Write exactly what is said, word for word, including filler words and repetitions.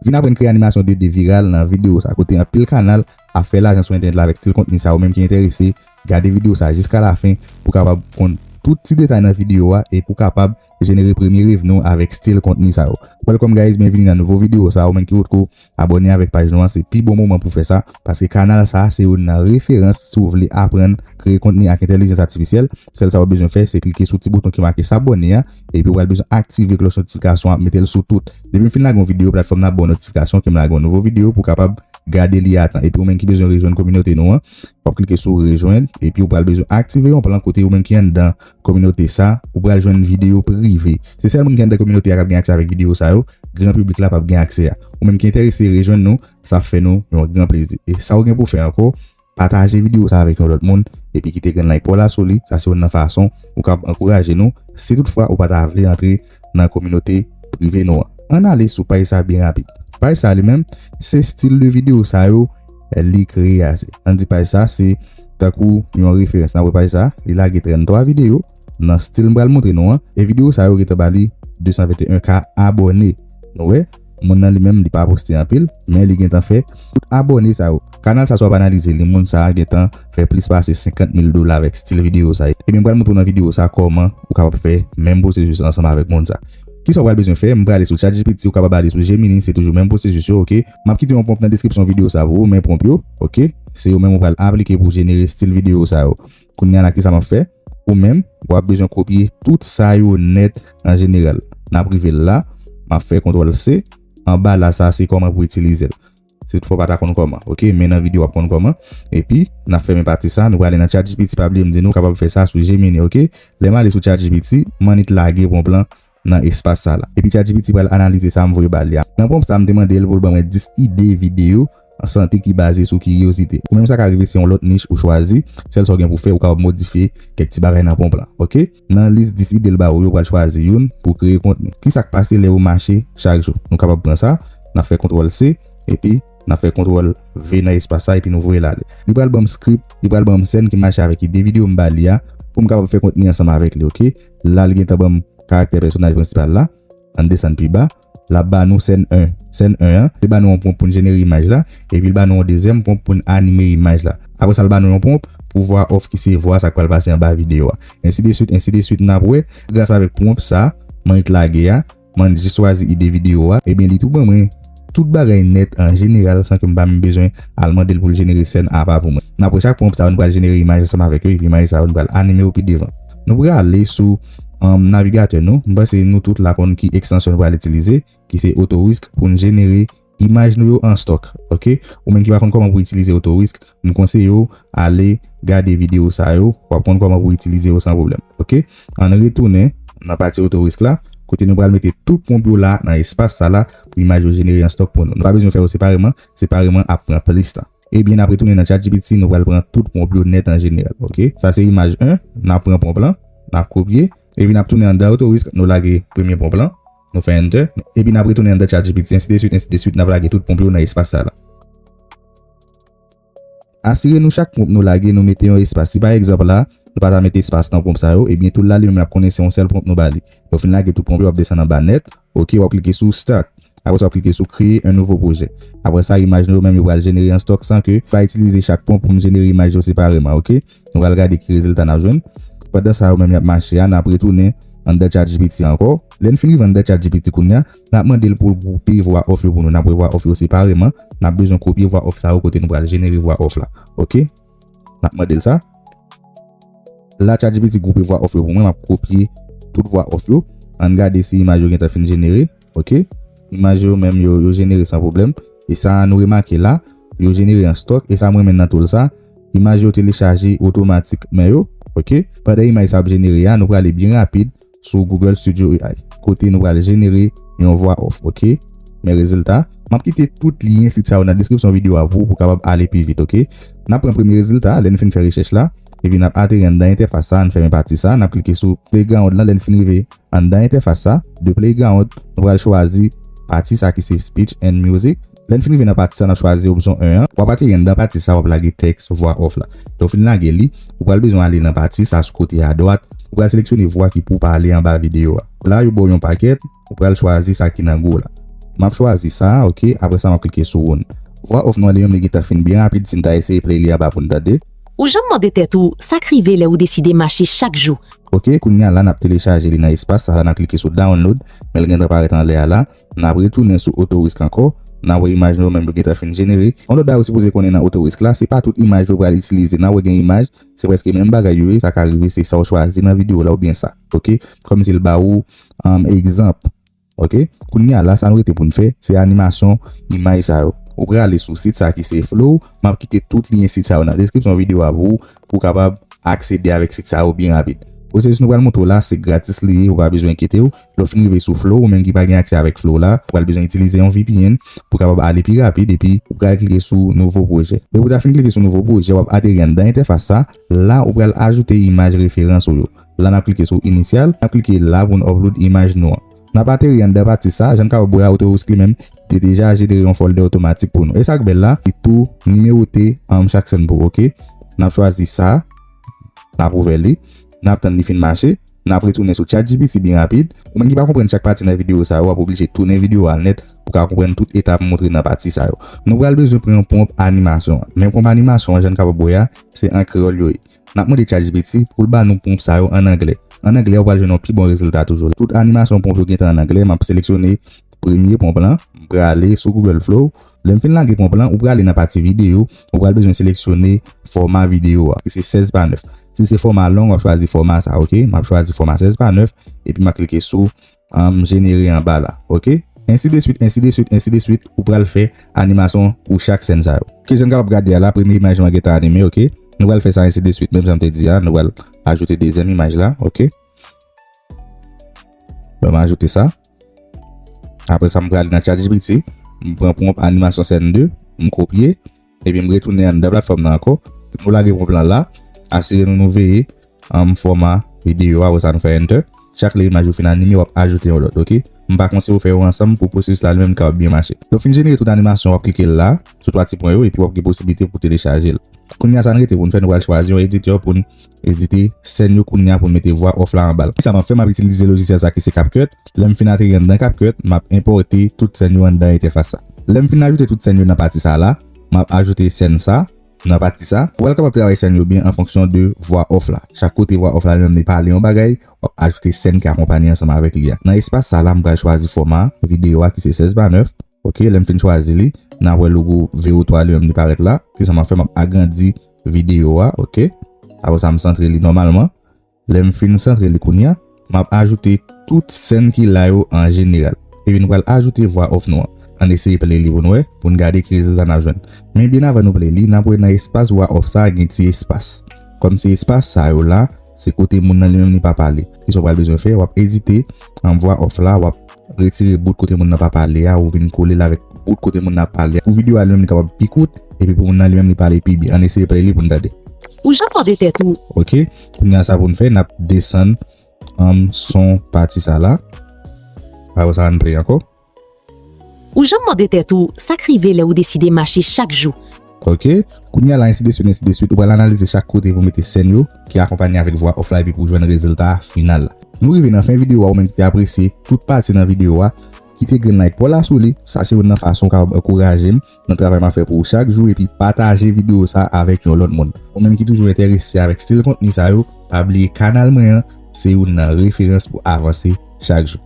Vin aprann kreye animasyon de de viral nan videyo sa, kote anpil kanal ap fè lajan sou entènèt la avèk stil kontni sa. Ou menm ki enterese, gade videyo sa jiska lafen pou kapab konn tout ti detay nan videyo a e pou kapab jenere premye revni w avèk stil kontni sa yo. Welcome guys, byenvini nan nouvo videyo sa. Ou menm ki potko abòne avèk paj nou an, se pi bon moman pou fè sa, paske kanal sa se youn nan referans si w vle aprann kreye kontni ak entèlijans atifisyèl. Sèl sa w bezwen fè, se klike sou ti bouton ki make s'abonner a, epi w pral bezwen aktive klòch notifikasyon an, mete l sou tout. Depi m fin lage yon videyo, platfòm nan ap ba w notifikasyon ke m lage yon nouvo videyo pou w kapab gade li a tan. Epi ou menm ki bezwen rejwenn kominote nou an, w ap klike sou rejwenn, epi w pral bezwen aktive yon plan kote ou menm ki anndan kominote sa, ou pral jwenn videyo prive. Se sèl moun ki anndan kominote a k ap gen aksè avèk videyo sa yo, gran piblik la p ap gen aksè a. Ou menm ki enterese rejwenn nou, sa ap fè nou yon gran plezi. E sa w gen pou fè ankò, pataje videyo sa avèk yon lòt moun, epi kite grenn like pa w la sou li, sa se youn nan fason ou kab ankouraje nou, si toutfwa ou pa ta vle antre nan kominote prive nou an. Ann ale sou paj sa byen rapid. Paj sa li menm, se stil de videyo sa yo li kreye a. Se, ann di paj sa, se tankou yon referans. N ap wè paj sa, li lage trannntwa videyo nan stil m pral montre nou an. E videyo sa yo gentan ba li de san venteyen ka abòne. Nou wè, moun nan li menm, li pa poste anpil, men li gentan fè tout abòne sa yo. Kanal sa, si w ap analize li, moun sa gentan fè plis pase senkant mil dola avèk stil videyo sa. Ebyen, m pral montre w nan videyo sa kòman ou kapab fè menm pwosesis ansanm avèk moun sa. Kisa w pral bezwen fè? M prale sou ChatGPT, ou kapab ale sou Gemini, se toujou menm pwosesis yo, oke? M ap kite yon pwonp nan deskripsyon videyo sa pou ou, men pwonp yo, oke? Se yo menm ou pral aplike pou jenere stil videyo sa yo. Kounye a la, kisa m ap fè? Ou menm, w ap bezwen kopye tout sa yo nèt an jeneral. N ap rive la, m ap fè kontwòl C. Anba la, sa se kòman pou itilize l. Se toutfwa w pa ta konn kòman, oke? Men nan videyo w ap konn kòman. Epi, n ap fèmen pati sa, nou prale nan ChatGPT, pa bliye m di nou kapab fè sa sou Gemini, oke? Lè m ale sou ChatGPT, m annik lage pwonp lan nan espas sa la. Epi ChatGPT pral analize sa m voye ba li a. Nan pwonp sa, m te mande l pou l ban mwen dis ide videyo an sante ki baze sou kiryozite. Ou menm sa ka rive se yon lòt nich ou chwazi, sèl sa w gen pou fè, ou kapab modifye kèk ti bagay nan pwonp lan, oke? Nan lis dis ide l ba ou yo, ou pral chwazi youn pou kreye kontni. Kisa k pase lè ou mache chak jou? Nou kapab pran sa, n ap fè kontwòl C, epi n ap fè kontwòl V nan espas sa, epi nou voye l ale. Li pral ban m script, li pral ban m sèn ki mache avèk ide videyo m ba li a, pou m kapab fè kontni ansanm avèk li, oke? La, li gentan ban m karaktè pèsonaj prensipal la. Ann desann pi ba. L ap ba nou sèn en. Sèn en an, li ba nou yon pwonp pou n jenere imaj la, epi l ba nou yon dezyèm pwonp pou n anime imaj la. Apre sa, l ba nou yon pwonp pou vwa off ki se vwa sa k pral pase anba videyo a. Ensi de swit, ensi de swit, n ap wè. Gras avèk pwonp sa, m annik lage a, m annik jis chwazi ide videyo a, ebyen, li tou ban mwen tout bagay nèt an jeneral san ke m pa menm bezwen al mande l pou l jenere sèn apa pou mwen. N ap wè chak pwonp sa yo, nou pral jenere imaj ansanm avèk yo, epi imaj sa yo, nou pral anime yo pi devan. Nou prale sou, um, navigatè nou. M panse nou tout la konn ki ekstansyon nou pral itilize, ki se Autorisk pou n jenere imaj nou yo an stòk, oke? Ou menm ki pa konn kòman pou itilize Autorisk, m konseye w ale gade videyo sa yo, w ap konn kòman pou itilize yo san pwoblèm, oke? Ann retounen nan pati Autorisk la, kote nou pral mete tout pwonp yo la nan espas sa la pou imaj yo jenere an stòk pou nou. Nou pa bezwen fè yo separeman, separeman ap pran plis tan. Ebyen, n ap retounen nan ChatGPT, nou pral pran tout pwonp yo nèt an jeneral, oke? Sa se imaj en, n ap pran pwonp lan, n ap kopye, epi n ap tounen anndan Autorisk, nou lage premye pwonp lan, nou fè Enter, epi n ap retounen anndan ChatGPT, ensi de swit, ensi de swit, n ap lage tout pwonp yo nan espas sa la. Asire nou chak pwonp nou lage, nou mete yon espas. Si pa egzanp la, nou pa ta mete espas nan pwonp sa yo, ebyen tool la li menm l ap konnen se yon sèl pwonp nou ba li. Lè w fin lage tout pwonp yo, w ap desann anba nèt, oke, w ap klike sou Start. Apre sa, w ap klike sou Kreye un nouveau projet. Apre sa, imaj nou yo menm yo pral jenere an stòk san ke pa itilize chak pwonp pou m jenere imaj yo separeman, oke? Nou pral gade ki rezilta n ap jwenn. Pandan sa yo menm y ap mache a, n ap retounen anndan ChatGPT ankò. Lè n fin rive anndan ChatGPT kounye a, n ap mande l pou l gwoupe vwa off yo pou nou. N ap wè vwa off yo separeman. N ap bezwen kopye vwa off sa yo kote nou pral jenere vwa off la. Oke? N ap mande l sa. La, ChatGPT gwoupe vwa off yo pou mwen. M ap kopye tout vwa off yo. Ann gade si imaj yo gentan fin jenere. Oke? Imaj yo menm yo, yo jenere san pwoblèm. E sa nou remake la, yo jenere an stòk. E sa m renmen nan tool sa, imaj yo telechaje otomatikman yo. Oke? Pandan imaj sa ap jenere a, nou prale byen rapid sou Google Studio A I, kote nou pral jenere yon vwa off, oke? Men rezilta, m ap kite tout lyen sit sa yo nan deskripsyon videyo a pou ou, pou w kapab ale pi vit, oke? N ap pran premye rezilta, lè n fin fè rechèch la, epi n ap ateri anndan entèfas sa, n fèmen pati sa, n ap klike sou playground lan, lè n fin rive anndan entèfas sa, de playground, nou pral chwazi pati sa ki se speech and music. Lè n fin rive nan pati sa, n ap chwazi opsyon en an. W ap ateri anndan pati sa, w ap lage tèks vwa off la. Lè w fin lage li, ou pral bezwen ale nan pati sa sou kote adwat. Ou pral seleksyone vwa ki pou pale anba videyo a. La, yo ba w yon pakèt, ou pral chwazi sa ki nan gwo la. M ap chwazi sa, ok. Apre sa, m ap klike sou wound. Vwa off nou an li menm li gentan fin byen rapid, si n ta eseye play li anba pou n tande. Ou janm mande tèt ou sa k rive lè ou deside mache chak jou? Ok, kounye a la n ap telechaje li nan espas sa la, n ap klike sou download, men l gentan parèt anlè a la. N ap retounen sou Auto Risk ankò, n ap wè imaj nou menm yo gentan fin jenere. Yon lòt bagay ou sipoze konnen nan Auto Risk la, se pa tout imaj yo pral itilize. N ap wè gen imaj, se prèske menm bagay yo ye, sa ka rive se sa w chwazi nan videyo la oubyen sa. Ok, kòmsi l ba ou um, egzanp. Ok, kounye a la sa nou rete pou n fè, se animasyon imaj sa yo. Ou prale sou sit sa ki se Flow, m ap kite tout lyen sit sa yo nan deskripsyon videyo a pou ou, pou w kapab aksede avèk sit sa yo byen rapid. Pwosesis nou pral montre w la, se gratis li ye, ou pa bezwen enkyete w. Lè w fin rive sou Flow, ou menm ki pa gen aksè avèk Flow la, ou pral bezwen itilize yon V P N pou w kapab ale pi rapid, epi ou pral klike sou nouvo pwojè. Depi w ta fin klike sou nouvo pwojè, w ap ateri anndan entèfas sa, la ou pral ajoute imaj referans ou yo. La n ap klike sou inisyal, n ap klike la pou n upload imaj nou an. N ap ateri anndan pati sa, jan n kapab wè a, Auto Risk li menm te deja jenere yon folder otomatik pou nou. E sa k bèl la, li tou nimewote um, chak sèn pou ou, ok? N ap chwazi sa, n ap ouvè li, n ap tann li fin mache, n ap retounen sou ChatGPT byen rapid. Ou menm ki pa konprann chak pati nan videyo sa yo, w ap oblije tounen videyo a nèt pou w ka konprann tout etap m montre nan pati sa yo. Nou pral bezwen pran pwonp animasyon an. Men pwonp animasyon an, jan n kapab wè a, se an kreyòl yo ye. N ap mande ChatGPT pou l ba nou pwonp sa yo ann anglè. Ann anglè, ou pral jwenn yon pi bon rezilta toujou. Tout animasyon pwonp yo gentan ann anglè, m ap seleksyone premye pwonp lan, m prale sou Google Flow. Lè m fin lage pwonp lan, ou prale nan pati videyo, ou pral bezwen seleksyone fòma videyo a, ki se sèz pa nèf. Si se fòma long, w ap chwazi fòma sa, ok? M ap chwazi fòma sèz pa nèf, epi m ap klike sou um, jenere anba la, ok? Ensi de swit, ensi de swit, ensi de swit, ou pral fè animasyon pou chak sèn sa yo. Ok, jan n kapab gade a la, premye imaj mwen gentan anime, ok? Nou pral fè sa ensi de swit, menm jan m te di a, nou pral ajoute dezyèm imaj la, ok? Bon, m ajoute sa. Apre sa, m prale nan ChatGPT, m pran pwonp animasyon sèn de, m kopye, epi m retounen anndan platfòm nan ankò. Nou lage pwonp lan la, asire nou nou veye um, fòma videyo a, apre sa nou fè enter. Chak lè imaj yo fin anime, w ap ajoute yon lòt, ok? M pa konseye w fè yo ansanm pou pwosesis la li menm li kapab byen mache. Lè w fin jenere tout animasyon, w ap klike la, sou twa ti pwen yo, epi w ap gen posiblite pou w telechaje l. Kounye a sa n rete pou n fè, nou pral chwazi yon editè pou n edite sèn yo kounye a pou n mete vwa off la anba l. Kisa m ap fè? M ap itilize lojisyèl sa ki se CapCut. Lè m fin ateri anndan CapCut, m ap enpòte tout sèn yo anndan entèfas sa. Lè m fin ajoute tout sèn yo nan pati sa la, m ap ajoute sèn sa nan pati sa. Ou pral kapab travay sèn yo byen an fonksyon de vwa off la. Chak kote vwa off la li menm li pale yon bagay, w ap ajoute sèn ki akonpanye ansanm avèk li a. Nan espas sa la, m pral chwazi fòma videyo a ki se sèz pa nèf. Ok, lè m fin chwazi li, n a wè logo V O twa li menm li parèt la. Kisa m ap fè? M ap agrandi videyo a, ok? Apre sa, m santre li nòmalman. Lè m fin santre li kounye a, m ap ajoute tout sèn ki la yo an jeneral. Epi nou pral ajoute vwa off nou an. Ann eseye play li pou n wè, pou n gade ki rezilta n ap jwenn. Men byen avan nou play li, n ap wè nan espas vwa off sa a gen ti espas. Kòm se espas sa yo la, se kote moun nan li menm li pa pale. Kisa w pral bezwen fè? W ap edite an vwa off la, w ap retire bout kote moun nan pa pale a, ou vin kole l avèk bout kote moun nan ap pale a. Pou videyo a li menm li kapab pi kout, epi pou moun nan li menm li pale pi byen. Ann eseye play li pou n tande. Ou janm mande tèt ou. Ok, kounye a sa pou n fè, n ap desann um, son pati sa la. Apre sa, ann play ankò. Ou janm mande tèt ou sa k rive lè ou deside mache chak jou? Ok, kounye a la, ensi de swit, ensi de swit, ou pral analize chak kote pou mete sèn yo ki akonpanye avèk vwa off la epi pou jwenn rezilta final la. Nou rive nan fen videyo a, ou menm ki te apresye tout pati nan videyo a, kite grenn like pa w la sou li, sa se youn nan fason w kapab ankouraje m nan travay m ap fè pou ou chak jou epi pataje videyo sa avèk yon lòt moun. Ou menm ki toujou enterese avèk stil kontni sa yo, pa bliye kanal mwen an se youn nan referans pou avanse chak jou.